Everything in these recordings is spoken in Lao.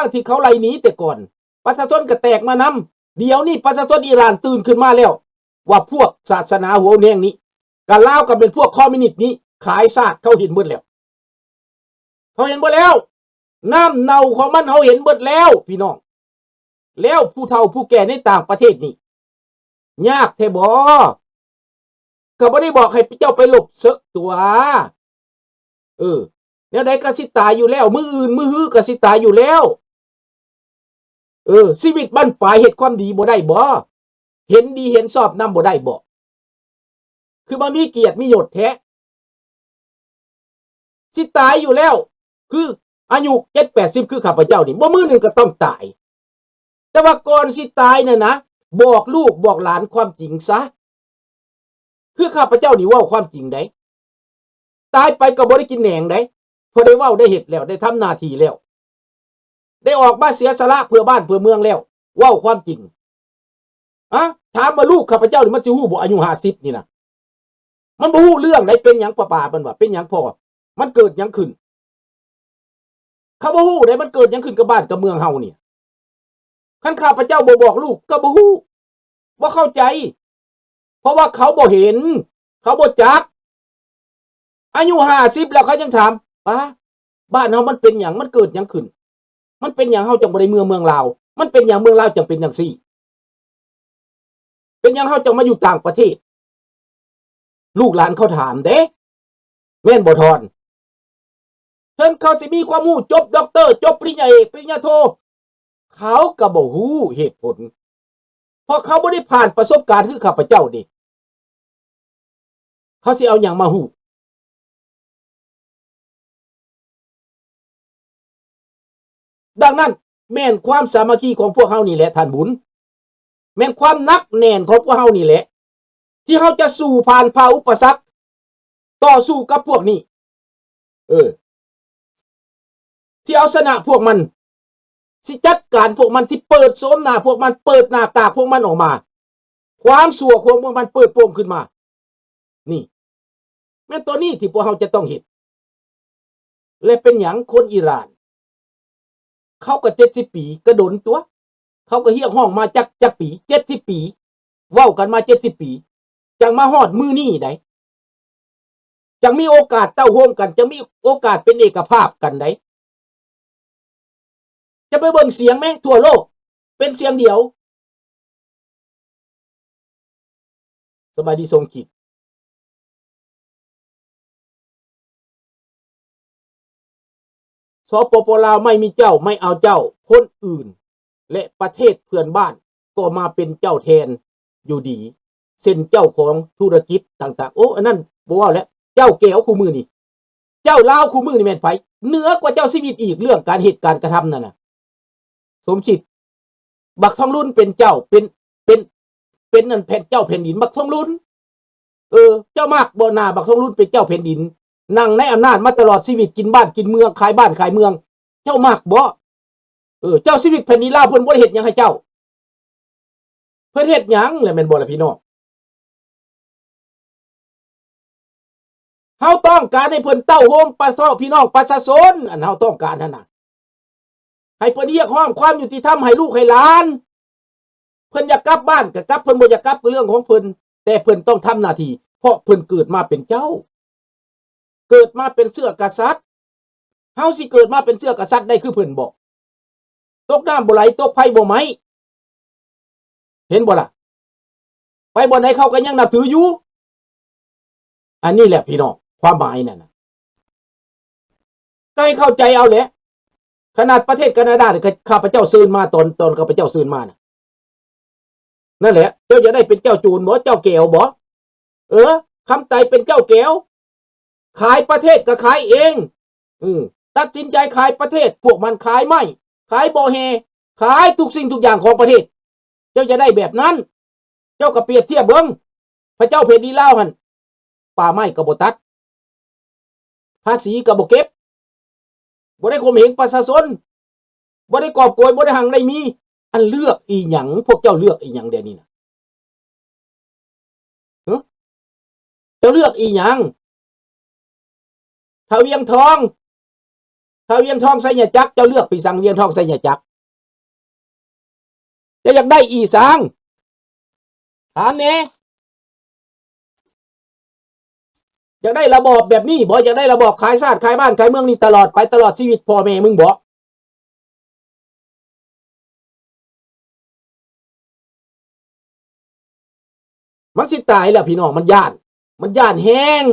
ງໆທີ່ເຂົາໄລ່ໜີແຕ່ກ່ອນ ປະຊາຊົນກໍແຕກມານຳ. ດຽວນີ້ປະຊາຊົນອີຣານຕື່ນຂຶ້ນມາແລ້ວ ວ່າພວກສາສະໜາຫົວຮຸນແຮງນີ້ ກັບລາວກໍເປັນພວກຄອມມິວນິດນີ້ ຂາຍຊາດ ເຂົາເຫັນເບິດແລ້ວ. ເຂົາເຫັນເບິດແລ້ວ ນ້ຳເນົ່າຂອງມັນເຮົາເຫັນເບິດແລ້ວພີ່ນ້ອງ. ແລ້ວຜູ້ເຖົ້າຜູ້ແກ່ໃນຕ່າງປະເທດນີ້ ຍາກແທ້ບໍ? ກໍບໍ່ໄດ້ບອກໃຫ້ເຈົ້າໄປລົບເສິກຕົວະ. ເອີ ແນວໃດກໍຊິຕາຍຢູ່ແລ້ວ ມື້ອື່ນມື້ຮືກໍຊິຕາຍຢູ່ແລ້ວ. ເອີ ຊີວິດບັ້ນປາຍເຮັດຄວາມດີບໍ່ໄດ້ບໍ? ເຫັນດີເຫັນຊອບນຳບໍ່ໄດ້ບໍ? ຄືມາມີກຽດມີຍົດແທ້ ຊິຕາຍຢູ່ແລ້ວ ຄືອາຍຸເຈັດແປດສິບ ຄືຂ້າພະເຈົ້ານີ້ ບໍ່ມື້ໜຶ່ງກໍຕ້ອງຕາຍ. ແຕ່ວ່າກ່ອນຊິຕາຍນັ້ນນະ ບອກລູກບອກຫຼານຄວາມຈິງຊະ. ຄືຂ້າພະເຈົ້ານີ້ເວົ້າຄວາມຈິງໃດ໋ ຕາຍໄປກໍບໍ່ໄດ້ກິນແໜງໃດ໋ ເພາະໄດ້ເວົ້າໄດ້ເຮັດແລ້ວ ໄດ້ທຳໜ້າທີ່ແລ້ວ ໄດ້ອອກມາເສຍສະຫຼະເພື່ອບ້ານເພື່ອເມືອງແລ້ວ ເວົ້າຄວາມຈິງ. ອະ ຖາມວ່າລູກຂ້າພະເຈົ້ານີ້ມັນຊິຮູ້ບໍ່ ອາຍຸຫ້າສິບນີ້ນະ ມັນບໍ່ຮູ້ເລື່ອງໃດ໋. ເປັນຫຍັງປ້າໆ ເພິ່ນວ່າ ເປັນຫຍັງພໍ່ ມັນເກີດຫຍັງຂຶ້ນ? ເຂົາບໍ່ຮູ້ໃດ໋ ມັນເກີດຫຍັງຂຶ້ນກັບບ້ານກັບເມືອງເຮົານີ້. ຄັນຂ້າພະເຈົ້າບໍ່ບອກລູກກໍບໍ່ຮູ້ ບໍ່ເຂົ້າໃຈ ເພາະວ່າເຂົາບໍ່ເຫັນ ເຂົາບໍ່ຈັກ. ອາຍຸຫ້າສິບແລ້ວເຂົາຍັງຖາມ ປ້າ ບ້ານເຮົາມັນເປັນຫຍັງ? ມັນເກີດຫຍັງຂຶ້ນ? ມັນເປັນຫຍັງເຮົາຈັ່ງບໍ່ໄດ້ເມືອເມືອງລາວ? ມັນເປັນຫຍັງເມືອງລາວຈັ່ງເປັນຈັ່ງຊີ້? ເປັນຫຍັງເຮົາຈັ່ງມາຢູ່ຕ່າງປະເທດ? ລູກຫຼານເຂົາຖາມເດ້ ແມ່ນບໍ່ທ່ອນ? ເຖິງເຂົາຊິມີຄວາມຮູ້ ຈົບດັອກເຕີ ຈົບປະລິນຍາເອກ ປະລິນຍາໂທ ເຂົາກໍບໍ່ຮູ້ເຫດຜົນ ເພາະເຂົາບໍ່ໄດ້ຜ່ານປະສົບການຄືຂ້າພະເຈົ້າເດ້ ເຂົາຊິເອົາຫຍັງມາຮູ້? ດັ່ງນັ້ນ ແມ່ນຄວາມສາມັກຄີຂອງພວກເຮົານີ້ແຫຼະທ່ານບຸນ ແມ່ນຄວາມໜັກແໜ້ນຂອງພວກເຮົານີ້ແຫຼະ ທີ່ເຮົາຈະສູ້ຜ່ານຜ່າອຸປະສັກ ຕໍ່ສູ້ກັບພວກນີ້ ເອີ ຊິເອົາຊະນະພວກມັນ ຊິຈັດການພວກມັນ ຊິເປີດໂສມໜ້າພວກມັນ ເປີດໜ້າກາກພວກມັນອອກມາ ຄວາມຊົ່ວຂອງພວກມັນເປີດໂປງຂຶ້ນມາ. ນີ້ ແມ່ນຕົວນີ້ທີ່ພວກເຮົາຈະຕ້ອງເຮັດ. ແລະ ເປັນຫຍັງຄົນອີຣານ ເຂົາກໍເຈັດສິບປີ ກໍດົນຕົວະ ເຂົາກໍຮຽກຮ້ອງມາຈັກ ຈັກປີ ເຈັດສິບປີ ເວົ້າກັນມາເຈັດສິບປີ ຈັ່ງມາຮອດມື້ນີ້ໃດ໋ ຈັ່ງມີໂອກາດເຕົ້າໂຮມກັນ ຈັ່ງມີໂອກາດເປັນເອກະພາບກັນໃດ໋. ຈະໄປເບິ່ງສຽງແມງທົ່ວໂລກ ເປັນສຽງດຽວ. ສະບາຍດີ ສົມຄິດ. ສປປ ລາວ ໄມ່ມີເຈົ້າ ໄມ່ເອົາເຈົ້າ ຄົນອື່ນ ແລະ ປະເທດເພື່ອນບ້ານກໍມາເປັນເຈົ້າແທນຢູ່ດີ ເຊັ່ນເຈົ້າຂອງທຸລະກິດຕ່າງໆ. ໂອ້ ອັນນັ້ນບໍ່ເວົ້າແລ້ວ ເຈົ້າແກວຄູ່ມື້ນີ້ ເຈົ້າລາວຄູ່ມື້ນີ້ແມ່ນໃຜ? ເໜືອກວ່າເຈົ້າຊີວິດອີກ ເລື່ອງການເຮັດການກະທຳນັ້ນນະ ສົມຄິດ. ບັກທອງລຸນເປັນເຈົ້າ ເປັນ ເປັນ ເປັນອັນແຜ່ນ ເຈົ້າແຜ່ນດິນ ບັກທອງລຸນ. ເອີ ເຈົ້າມັກບໍ່ ໜ້າບັກທອງລຸນເປັນເຈົ້າແຜ່ນດິນ ນັ່ງໃນອຳນາດມາຕະຫຼອດຊີວິດ ກິນບ້ານກິນເມືອງ ຂາຍບ້ານຂາຍເມືອງ ເຈົ້າມັກບໍ່? ເອີ ເຈົ້າຊີວິດແຜ່ນດິນລາວ ເພິ່ນບໍ່ໄດ້ເຮັດຫຍັງໃຫ້ເຈົ້າ ເພິ່ນເຮັດຫຍັງລະ ແມ່ນບໍ່ລະພີ່ນ້ອງ? ເຮົາຕ້ອງການໃຫ້ເພິ່ນເຕົ້າໂຮມປະຊາ ພີ່ນ້ອງປະຊາຊົນ ອັນເຮົາຕ້ອງການຫັ້ນນະ ໃຫ້ເພິ່ນຮຽກຮ້ອງຄວາມຍຸຕິທຳໃຫ້ລູກໃຫ້ຫຼານ. ເພິ່ນຢາກກັບບ້ານກໍກັບ ເພິ່ນບໍ່ຢາກກັບກໍເລື່ອງຂອງເພິ່ນ ແຕ່ເພິ່ນຕ້ອງທຳໜ້າທີ່ ເພາະເພິ່ນເກີດມາເປັນເຈົ້າ ເກີດມາເປັນເຊື້ອກະສັດ. ເຮົາຊິເກີດມາເປັນເຊື້ອກະສັດໄດ້ຄືເພິ່ນບໍ? ຕົກນ້ຳບໍ່ໄຫຼ ຕົກໄຟບໍ່ໄໝ້ ເຫັນບໍ່ລະ? ໄປບ່ອນໃດເຂົາກໍຍັງນັບຖືຢູ່. ອັນນີ້ແຫຼະພີ່ນ້ອງ ຄວາມໝາຍນັ້ນນະ ກໍໃຫ້ເຂົ້າໃຈເອົາແຫຼະ. ຂະໜາດປະເທດການາດານີ້ ຂ້າພະເຈົ້າເຊີນມາ ຕອນ ຕອນຂ້າພະເຈົ້າເຊີນມານະ ນັ້ນແຫຼະ ເຈົ້າຢາກໄດ້ເປັນເຈົ້າໂຈນບໍ? ເຈົ້າແກວບໍ? ເອີ ຄຳໄຕເປັນເຈົ້າແກວ ຂາຍປະເທດກໍຂາຍເອງ ເອີ ຕັດສິນໃຈຂາຍປະເທດ ພວກມັນຂາຍໄມ້ ຂາຍບໍ່ແຮ່ ຂາຍທຸກສິ່ງທຸກຢ່າງຂອງປະເທດ. ເຈົ້າຢາກໄດ້ແບບນັ້ນ ເຈົ້າກໍປຽບທຽບເບິ່ງ ພະເຈົ້າແຜ່ນດິນລາວຫັ້ນ ປ່າໄມ້ກໍບໍ່ຕັດ ພາສີກໍບໍ່ເກັບ ບໍ່ໄດ້ຂົ່ມເຫງປະຊາຊົນ ບໍ່ໄດ້ກອບໂກຍ ບໍ່ໄດ້ຮັ່ງໄດ້ມີ. ອັນເລືອກອີ່ຫຍັງ? ພວກເຈົ້າເລືອກອີ່ຫຍັງແດ່ນີ້ນະ? ຮະ? ເຈົ້າເລືອກອີ່ຫຍັງ? ຖ້າວຽງທອງ ຖ້າວຽງທອງໄຊຍະຈັກ ເຈົ້າເລືອກໄປສັງວຽງທອງໄຊຍະຈັກ? ເຈົ້າຢາກໄດ້ອີ່ສັງ? ຖາມແດ່. ຢາກໄດ້ລະບອບແບບນີ້ບໍ? ຢາກໄດ້ລະບອບຂາຍຊາດຂາຍບ້ານຂາຍເມືອງນີ້ຕະຫຼອດໄປ ຕະຫຼອດຊີວິດພໍ່ແມ່ມຶງບໍ? ມັນຊິຕາຍແລ້ວພີ່ນ້ອງ ມັນຢ້ານ ມັນຢ້ານແຮງ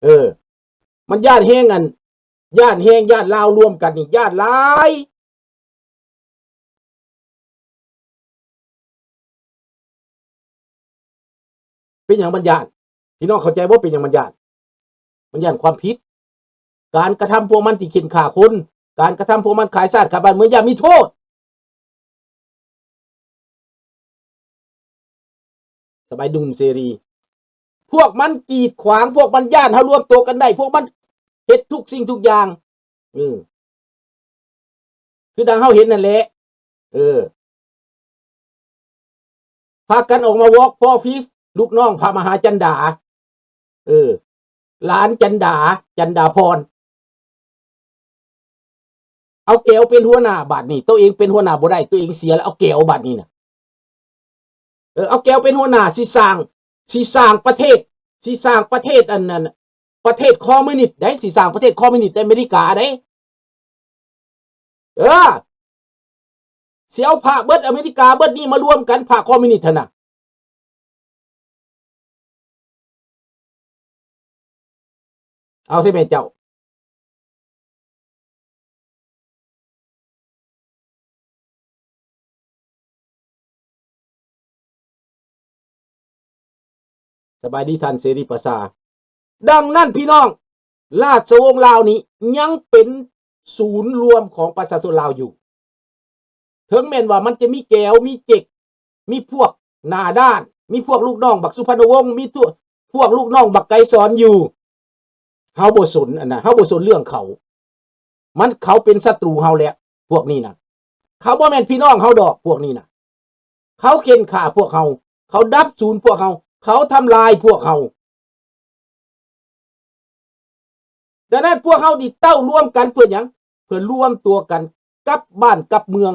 ເອີ ມັນຢ້ານແຮງ ອັນ ຢ້ານແຮງ ຢ້ານລາວລວມກັນນີ້ ຢ້ານຫຼາຍ. ເປັນຫຍັງມັນຢ້ານ? ພີ່ນ້ອງເຂົ້າໃຈບໍ່ ເປັນຫຍັງມັນຢ້ານ? ມັນຢ້ານຄວາມຜິດ. ການກະທຳພວກມັນທີ່ເຂັ່ນຂ້າຄົນ, ການກະທຳພວກມັນຂາຍຊາດຂາຍບ້ານເມືອງ ຢ້ານມີໂທດ. ສະບາຍດຸ່ມເສລີ ພວກມັນກີດຂວາງ, ພວກມັນຢ້ານເຮົາລວມໂຕກັນໄດ້, ພວກມັນເຮັດທຸກສິ່ງທຸກຢ່າງ ເອີ ຄືດັ່ງເຮົາເຫັນນັ້ນແຫຼະ ເອີ ພາກັນອອກມາວອກ Four Fist ລູກນ້ອງພະມະຫາຈັນດາ ເອີ ຫຼານຈັນດາ ຈັນດາພອນ ເອົາແກວເປັນຫົວໜ້າບາດນີ້ ໂຕເອງເປັນຫົວໜ້າບໍ່ໄດ້ ໂຕເອງເສຍແລ້ວ ເອົາແກວບາດນີ້ນະ ເອີ ເອົາແກວເປັນຫົວໜ້າ ຊິສ້າງ ຊິສ້າງປະເທດ ຊິສ້າງປະເທດອັນນັ້ນ ປະເທດຄອມມິວນິດໃດ໋ ຊິສ້າງປະເທດຄອມມິວນິດໃນອາເມລິກາໃດ໋ ເອີ ຊິເອົາພະເບິດອາເມລິກາເບິດນີ້ມາລວມກັນ ພະຄອມມິວນິດຫັ້ນນະ ເອົາໃສ່ແມ່ເຈົ້າ. ສະບາຍດີທ່ານເສລີປະຊາ. ດັ່ງນັ້ນພີ່ນ້ອງ ລາຊະວົງລາວນີ້ຍັງເປັນສູນລວມຂອງປະຊາຊົນລາວຢູ່. ເຖິງແມ່ນວ່າມັນຈະມີແກວ ມີເຈັກ ມີພວກໜ້າດ້ານ ມີພວກລູກນ້ອງບັກສຸພັນນະວົງ ມີພວກລູກນ້ອງບັກໄກສອນຢູ່ ເຮົາບໍ່ສົນອັນນະ ເຮົາບໍ່ສົນເລື່ອງເຂົາ ມັນ ເຂົາເປັນສັດຕູເຮົາແລ້ວ ພວກນີ້ນະ ເຂົາບໍ່ແມ່ນພີ່ນ້ອງເຮົາດອກ ພວກນີ້ນະ ເຂົາເຂັ່ນຂ້າພວກເຮົາ ເຂົາດັບສູນພວກເຮົາ ເຂົາທຳລາຍພວກເຮົາ. ດັ່ງນັ້ນພວກເຮົານີ້ເຕົ້າລວມກັນເພື່ອຫຍັງ? ເພື່ອລວມຕົວກັນກັບບ້ານກັບເມືອງ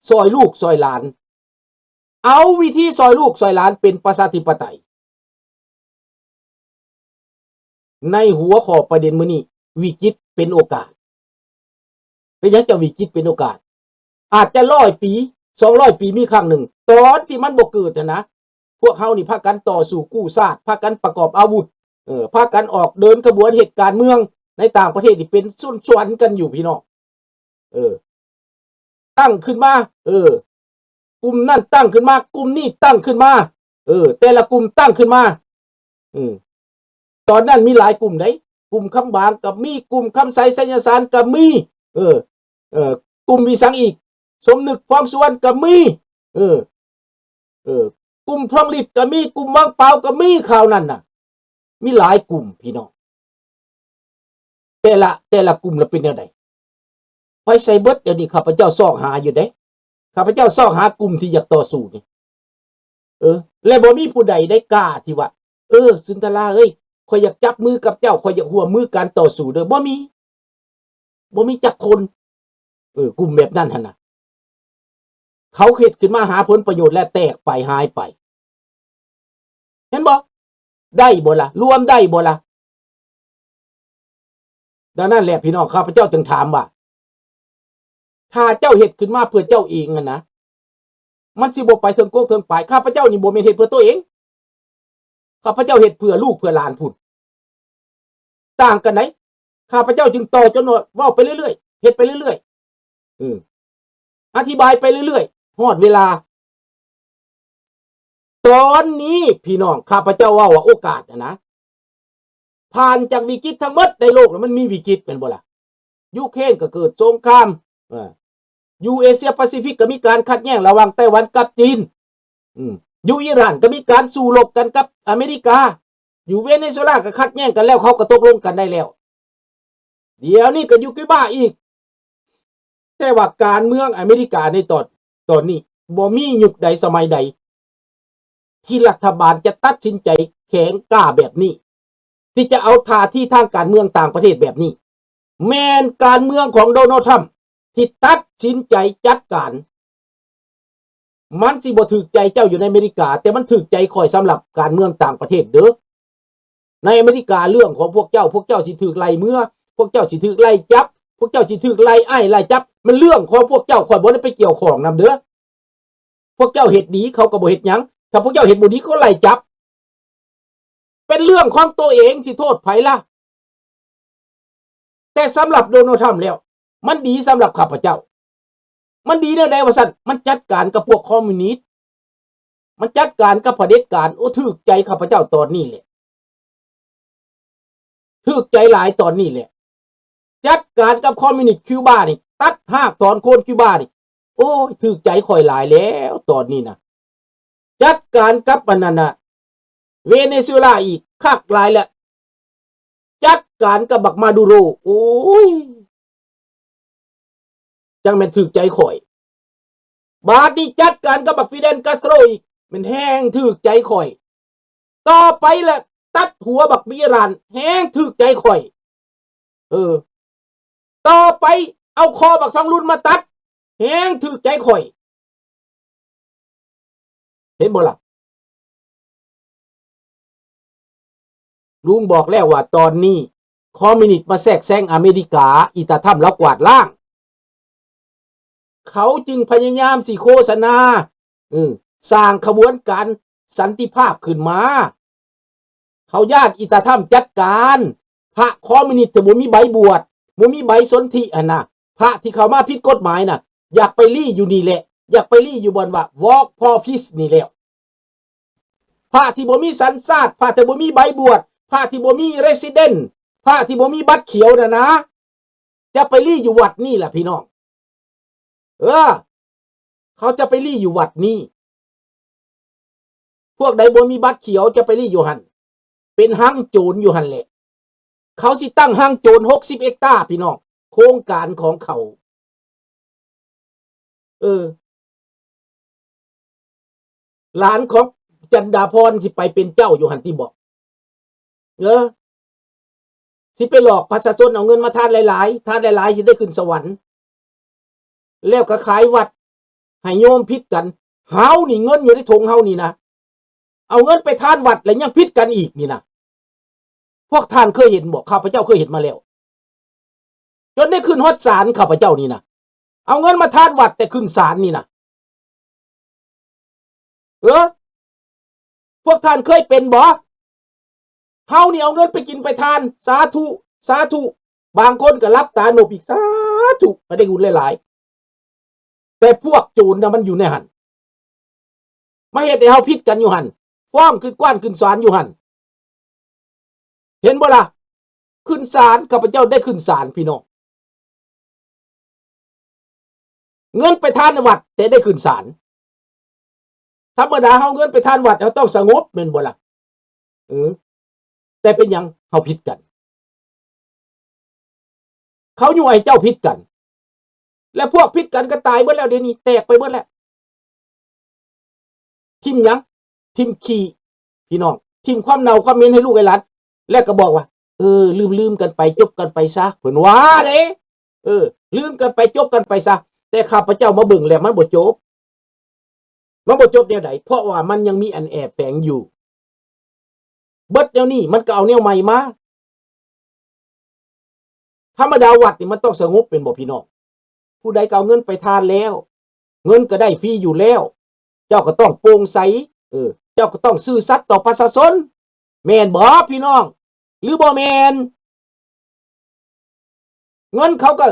ຊ່ອຍລູກຊ່ອຍຫຼານ ເອົາວິທີຊ່ອຍລູກຊ່ອຍຫຼານເປັນປະຊາທິປະໄຕ. ໃນຫົວຂໍ້ປະເດັນມື້ນີ້ ວິກິດເປັນໂອກາດ. ເປັນຫຍັງຈັ່ງວິກິດເປັນໂອກາດ? ອາດຈະຮ້ອຍປີ ສອງຮ້ອຍປີມີຄັ້ງໜຶ່ງ ຕອນທີ່ມັນບໍ່ເກີດຫັ້ນນະ ພວກເຮົານີ້ພາກັນຕໍ່ສູ້ກູ້ຊາດ ພາກັນປະກອບອາວຸດ ເອີ ພາກັນອອກເດີນຂະບວນເຮັດການເມືອງໃນຕ່າງປະເທດນີ້ເປັນສ່ວນໆກັນຢູ່ພີ່ນ້ອງ ເອີ ຕັ້ງຂຶ້ນມາ ເອີ ກຸ່ມນັ້ນຕັ້ງຂຶ້ນມາ ກຸ່ມນີ້ຕັ້ງຂຶ້ນມາ ເອີ ແຕ່ລະກຸ່ມຕັ້ງຂຶ້ນມາ ເອີ ຕອນນັ້ນມີຫຼາຍກຸ່ມໃດ໋ ກຸ່ມຄຳບາງກໍມີ ກຸ່ມຄຳໄຊ ໄຊຍະສານກໍມີ ເອີ ເອີ ກຸ່ມອີ່ສັງອີກ ສົມນຶກ ພວງສະຫວັນກໍມີ ເອີ ເອີ ກຸ່ມພວງລິດກໍມີ ກຸ່ມວັງປາວກໍມີ ຄາວນັ້ນນະ ມີຫຼາຍກຸ່ມພີ່ນ້ອງ. ແຕ່ລະ ແຕ່ລະກຸ່ມລະເປັນແນວໃດ? ໄປໃສເບິດ? ດຽວນີ້ຂ້າພະເຈົ້າຊອກຫາຢູ່ເດ້ ຂ້າພະເຈົ້າຊອກຫາກຸ່ມທີ່ຢາກຕໍ່ສູ້ນີ້ ເອີ ແລະບໍ່ມີຜູ້ໃດໄດ້ກ້າທີ່ວ່າ ເອີ ສຸນທະລາເອີຍ ຂ້ອຍຢາກຈັບມືກັບເຈົ້າ ຂ້ອຍຢາກຮ່ວມມືການຕໍ່ສູ້ເດີ ບໍ່ມີ ບໍ່ມີຈັກຄົນ ເອີ ກຸ່ມແບບນັ້ນຫັ້ນນະ ເຂົາເຮັດຂຶ້ນມາຫາຜົນປະໂຫຍດ ແລະແຕກໄປຫາຍໄປ ເຫັນບໍ່? ໄດ້ບໍ່ລະ? ລວມໄດ້ບໍ່ລະ? ດັ່ງນັ້ນແຫຼະພີ່ນ້ອງ ຂ້າພະເຈົ້າຈຶ່ງຖາມວ່າ ຖ້າເຈົ້າເຮັດຂຶ້ນມາເພື່ອເຈົ້າເອງຫັ້ນນະ ມັນຊິບໍ່ໄປເຖິງກົກເຖິງປາຍ. ຂ້າພະເຈົ້ານີ້ບໍ່ແມ່ນເຮັດເພື່ອໂຕເອງ ຂ້າພະເຈົ້າເຮັດເພື່ອລູກເພື່ອຫຼານພຸ້ນ ຕ່າງກັນໃດ໋. ຂ້າພະເຈົ້າຈຶ່ງຕໍ່ຈົນວ່າ ເວົ້າໄປເລື້ອຍໆ ເຮັດໄປເລື້ອຍໆ ເອີ ອະທິບາຍໄປເລື້ອຍໆ ຮອດເວລາ ຕອນນີ້ພີ່ນ້ອງ ຂ້າພະເຈົ້າເວົ້າວ່າໂອກາດຫັ້ນນະ ຜ່ານຈາກວິກິດທັງໝົດໃນໂລກ ແລ້ວມັນມີວິກິດແມ່ນບໍ່ລະ? ຢູເຄຣນກໍເກີດສົງຄາມ ເອີ ຢູ່ເອເຊຍປາຊີຟິກກໍມີການຂັດແຍ່ງລະຫວ່າງໄຕ້ຫວັນກັບຈີນ ອືມ ຢູ່ອີຣານກໍມີການສູ້ລົບກັນກັບອາເມລິກາ ຢູ່ເວເນຊູເອລາກໍຂັດແຍ່ງກັນແລ້ວ ເຂົາກໍຕົກລົງກັນໄດ້ແລ້ວ ດຽວນີ້ກໍຢູ່ຄິວບາອີກ. ແຕ່ວ່າການເມືອງອາເມລິກາໃນຕອນ ຕອນນີ້ ບໍ່ມີຍຸກໃດສະໄໝໃດ ທີ່ລັດຖະບານຈະຕັດສິນໃຈແຂງກ້າແບບນີ້ ທີ່ຈະເອົາທ່າທີທາງການເມືອງຕ່າງປະເທດແບບນີ້ ແມ່ນການເມືອງຂອງໂດນັລ ທຣຳ ທີ່ຕັດສິນໃຈຈັດການ. ມັນຊິບໍ່ຖືກໃຈເຈົ້າຢູ່ໃນອາເມລິກາ, ແຕ່ມັນຖືກໃຈຂ້ອຍສຳລັບການເມືອງຕ່າງປະເທດເດີ້. ໃນອາເມລິກາເລື່ອງຂອງພວກເຈົ້າ, ພວກເຈົ້າຊິຖືກໄລ່ເມືອ, ພວກເຈົ້າຊິຖືກໄລ່ຈັບ, ພວກເຈົ້າຊິຖືກໄລ່ອ້າຍໄລ່ຈັບ, ມັນເລື່ອງຂອງພວກເຈົ້າ, ຂ້ອຍບໍ່ໄດ້ໄປກ່ຽວຂ້ອງນຳເດີ້. ພວກເຈົ້າເຮັດດີ ເຂົາກໍບໍ່ເຮັດຫຍັງ, ຖ້າພວກເຈົ້າເຮັດບໍ່ດີ ເຂົາກໍໄລ່ຈັບ. ເປັນເລື່ອງຂອງຕົວເອງ ຊິໂທດໃຜລະ? ແຕ່ສຳລັບໂດນັລ ທຣຳ ແລ້ວ ມັນດີສຳລັບຂ້າພະເຈົ້າ. ມັນດີແນວໃດວ່າຊັ້ນ? ມັນຈັດການກັບພວກຄອມມິວນິດ, ມັນຈັດການກັບຜະເດັດການ. ໂອ້ ຖືກໃຈຂ້າພະເຈົ້າຕອນນີ້ແຫຼະ, ຖືກໃຈຫຼາຍຕອນນີ້ແຫຼະ. ຈັດການກັບຄອມມິວນິດຄິວບານີ້, ຕັດຮາກຖອນໂຄນຄິວບານີ້, ໂອ້ຍ ຖືກໃຈຂ້ອຍຫຼາຍແລ້ວຕອນນີ້ນະ. ຈັດການກັບອັນນັ້ນນະ ເວເນຊູເອລາອີກ ຄັກຫຼາຍແຫຼະ. ຈັດການກັບບັກມາດູໂຣ ໂອ້ຍ ຈັ່ງແມ່ນຖືກໃຈຂ້ອຍ. ບາດນີ້ຈັດການກັບບັກຟີເດນ ກາສໂຕຣອີກ ແມ່ນແຮ່ງຖືກໃຈຂ້ອຍ. ຕໍ່ໄປລະຕັດຫົວບັກມີຣານ ແຮ່ງຖືກໃຈຂ້ອຍ. ເອີ ຕໍ່ໄປເອົາຄໍບັກທອງລຸນມາຕັດ ແຮ່ງຖືກໃຈຂ້ອຍ. ເຫັນບໍ່ລະ? ລຸງບອກແລ້ວວ່າຕອນນີ້ຄອມມິວນິດມາແຊກແຊງອາເມລິກາ, ອີຕາທຳລາວກວາດລ້າງ. ເຂົາຈຶ່ງພະຍາຍາມຊິໂຄສະນາ, ເອີ, ສ້າງຂະບວນການສັນຕິພາບຂຶ້ນມາ. ເຂົາຢ້ານອີຕາທຳຈັດການ. ພະຄອມມິວນິດທີ່ບໍ່ມີໃບບວດ, ບໍ່ມີໃບສົນທິຫັ້ນນະ, ພະທີ່ເຂົ້າມາຜິດກົດໝາຍນະ, ຢາກໄປລີ້ຢູ່ນີ້ແຫຼະ, ຢາກໄປລີ້ຢູ່ບ່ອນວ່າ Walk for Peace ນີ້ແຫຼະ. ພະທີ່ບໍ່ມີສັນຊາດ, ພະທີ່ບໍ່ມີໃບບວດ, ພະທີ່ບໍ່ມີ resident, ພະທີ່ບໍ່ມີບັດຂຽວນັ້ນນະ, ຈະໄປລີ້ຢູ່ວັດນີ້ລະ ພີ່ນ້ອງ. ເອີ ເຂົາຈະໄປລີ້ຢູ່ວັດນີ້. ພວກໃດບໍ່ມີບັດຂຽວຈະໄປລີ້ຢູ່ຫັ້ນ, ເປັນຮັງໂຈນຢູ່ຫັ້ນແຫຼະ. ເຂົາຊິຕັ້ງຮັງໂຈນຫົກສິບເຮັກຕາ ພີ່ນ້ອງ, ໂຄງການຂອງເຂົາ. ເອີ ຫຼານຂອງຈັນດາພອນຊິໄປເປັນເຈົ້າຢູ່ຫັ້ນຕິບໍ? ເອີ ຊິໄປຫຼອກປະຊາຊົນເອົາເງິນມາທານຫຼາຍໆ, ທານຫຼາຍໆ ຊິໄດ້ຂຶ້ນສະຫວັນ, ແລ້ວກໍຂາຍວັດໃຫ້ໂຍມຜິດກັນ. ເຮົານີ້ເງິນຢູ່ໃນຖົງເຮົານີ້ນະ, ເອົາເງິນໄປທານວັດແລ້ວຍັງຜິດກັນອີກນີ້ນະ. ພວກທ່ານເຄີຍເຫັນບໍ່? ຂ້າພະເຈົ້າເຄີຍເຫັນມາແລ້ວ. ຈົນໄດ້ຂຶ້ນຮອດສານ ຂ້າພະເຈົ້ານີ້ນະ, ເອົາເງິນມາທານວັດແຕ່ຂຶ້ນສານນີ້ນະ. ເອີ ພວກທ່ານເຄີຍເປັນບໍ່? ເຮົານີ້ເອົາເງິນໄປກິນໄປທານ, ສາທຸ ສາທຸ. ບາງຄົນກໍຫຼັບຕານົບອີກ, ສາທຸ ໃຫ້ໄດ້ບຸນຫຼາຍໆ. ແຕ່ພວກໂຈນນະ ມັນຢູ່ໃນຫັ້ນ, ມາເຮັດໃຫ້ເຮົາຜິດກັນຢູ່ຫັ້ນ, ຟ້ອງຂຶ້ນກວານຂຶ້ນສານຢູ່ຫັ້ນ. ເຫັນບໍ່ລະ? ຂຶ້ນສານ, ຂ້າພະເຈົ້າໄດ້ຂຶ້ນສານ ພີ່ນ້ອງ. ເງິນໄປທານໃນວັດ ແຕ່ໄດ້ຂຶ້ນສານ. ທຳມະດາເຮົາເງິນໄປທານວັດ ເຮົາຕ້ອງສະຫງົບ ແມ່ນບໍ່ລະ? ເອີ ແຕ່ເປັນຫຍັງເຮົາຜິດກັນ? ເຂົາຍົວໃຫ້ເຈົ້າຜິດກັນ, ແລະ ພວກຜິດກັນກໍຕາຍເບິດແລ້ວ, ດຽວນີ້ແຕກໄປເບິດແລ້ວ. ຖິ້ມຫຍັງ? ຖິ້ມຂີ້ ພີ່ນ້ອງ, ຖິ້ມຄວາມເນົ່າຄວາມເໝັນໃຫ້ລູກໃຫ້ຫຼານ, ແລ້ວກໍບອກວ່າ ເອີ ລືມໆກັນໄປ, ຈົບກັນໄປຊະ, ເພິ່ນວ່າເດ້. ເອີ ລືມກັນໄປ, ຈົບກັນໄປຊະ. ແຕ່ຂ້າພະເຈົ້າມາເບິ່ງແລ້ວ ມັນບໍ່ຈົບ. ມັນບໍ່ຈົບແນວໃດ? ເພາະວ່າມັນຍັງມີອັນແອບແຝງຢູ່. ເບິດແນວນີ້ມັນກໍເອົາແນວໃໝ່ມາ. ທຳມະດາວັດນີ້ມັນຕ້ອງສະຫງົບ ແມ່ນບໍ່ພີ່ນ້ອງ? ຜູ້ໃດກໍເອົາເງິນໄປທານແລ້ວ, ເງິນກໍໄດ້ຟຣີຢູ່ແລ້ວ, ເຈົ້າກໍຕ້ອງໂປ່ງໃສ, ເອີ, ເຈົ້າກໍຕ້ອງຊື່ສັດຕໍ່ປະຊາຊົນ, ແມ່ນບໍ່ພີ່ນ້ອງ ຫຼືບໍ່ແມ່ນ? ເງິນເຂົາກໍ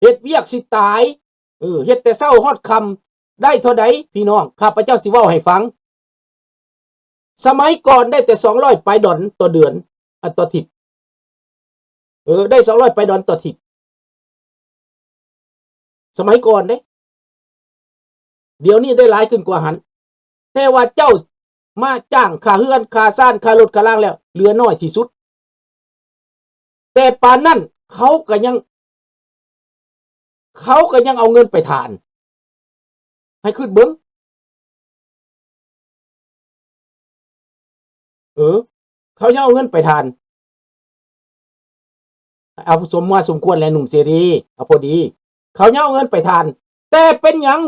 ເຮັດວຽກຊິຕາຍ, ເອີ, ເຮັດແຕ່ເຊົ້າຮອດຄ່ຳ, ໄດ້ເທົ່າໃດພີ່ນ້ອງ? ຂ້າພະເຈົ້າຊິເວົ້າໃຫ້ຟັງ. ສະໄໝກ່ອນໄດ້ແຕ່ສອງຮ້ອຍປາຍດອນຕໍ່ເດືອນ, ອາ, ຕໍ່ທິດ. ເອີ, ໄດ້ສອງຮ້ອຍປາຍດອນຕໍ່ທິດ. ສະໄໝກ່ອນເດ້. ດຽວນີ້ໄດ້ຫຼາຍຂຶ້ນກວ່າຫັ້ນ. ແຕ່ວ່າເຈົ້າມາຈ້າງຄ່າເຮືອນ, ຄ່າຊານ, ຄ່າລົດ, ຄ່າລາງແລ້ວ ເຫຼືອໜ້ອຍທີ່ສຸດ. ແຕ່ປານນັ້ນເຂົາກໍຍັງ, ເຂົາກໍຍັງເອົາເງິນໄປທານ. ໃຫ້ຄິດເບິ່ງ. ເອີ, ເຂົາຍັງເອົາເງິນໄປທານ. ເອົາສົມມາສົມຄວນແຫຼະ ໜຸ່ມເສລີ ເອົາພໍດີ ເຂົາຍັງເອົາເງິນໄປທ່ານ. ແຕ່ເປັນຫຍັງ